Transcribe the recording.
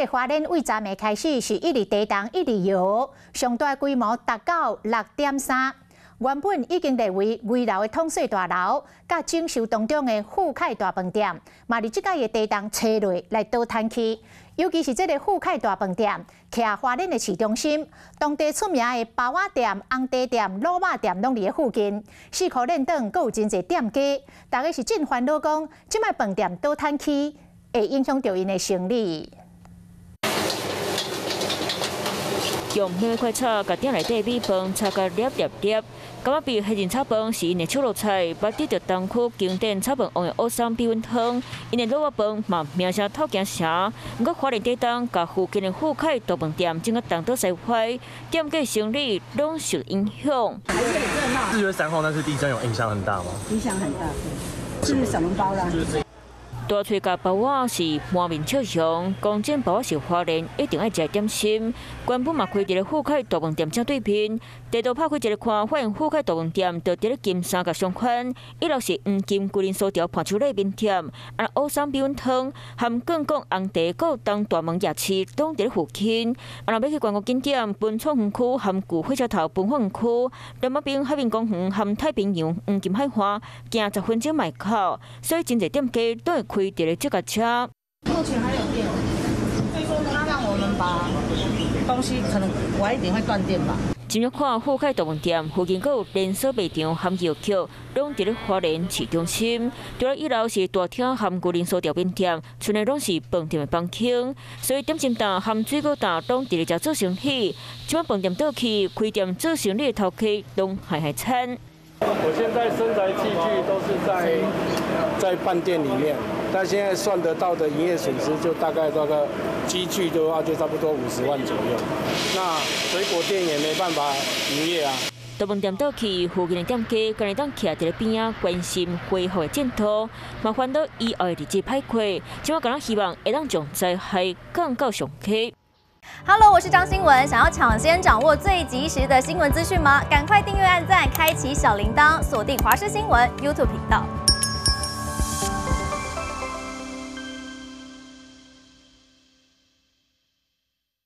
花蓮對昨暝開始是一直地動一直搖，上大規模達到6.3。原本已經列為危樓的統稅大樓，佮整修當中的富凱大飯店，嘛佇這擺的地動吹落來倒坍去。尤其是這个富凱大飯店，徛花蓮的市中心，當地出名的包仔店、紅茶店、滷肉店攏佇咧附近。四箍連轉，閣有真濟店家，大家是真煩惱，講這擺飯店倒坍去，會影響著𪜶的生理。用兩塊炒，共鼎內底米飯炒甲粒粒粒，感覺比黑人炒飯是𪜶的手路菜，捌得著東區經典炒飯王的烏松米粉湯，𪜶的滷肉飯嘛名聲透京城。毋過花蓮地動，共附近的富凱大飯店整個東倒西歪，店家生理攏受影響。4月3號那次地震有影響很大嗎？影響很大，是小籠包啦。大喙佮包仔是滿面笑容，講真包仔是花蓮一定愛食的點心。原本嘛開佇咧富凱大飯店正對面，地圖拍開一个看，發現富凱大飯店就佇咧金三角商圈，一樓是黃金龜輪酥條伴手禮麵店，啊烏松米粉湯含更講紅茶，閣東大門夜市攏佇咧附近。啊若欲去觀光景點，文創園區含舊火車頭文化園區，林仔邊海濱公園含太平洋黃金海岸，行10分鐘嘛會到，所以真濟店家都會開佇咧這个車。目前還有電，所以說他讓我們把東西可能晚一點會斷電吧。今日看富凱大飯店附近閣有連鎖賣場含藥局，攏佇咧花蓮市中心。除了一樓是大廳含龜苓酥條麵店，賰的攏是飯店的房間，所以點心檔含水果檔攏佇咧遮做生意。這擺飯店倒去，開店做生意的頭家攏害害慘。我現在生財器具都是在飯店裡面，但現在算得到的營業損失就大概這個機具的話就差不多50萬左右。那水果店也沒辦法營業啊。大飯店倒去，附近的店家敢會當徛佇咧邊仔關心恢復的進度，嘛煩惱以後的日子歹過。這擺敢若希望會當將災害降到上低。 Hello，我是張新文。想要搶先掌握最及時的新聞資訊嗎？趕快訂閱、按讚、開啟小鈴鐺，鎖定華視新聞 YouTube 頻道。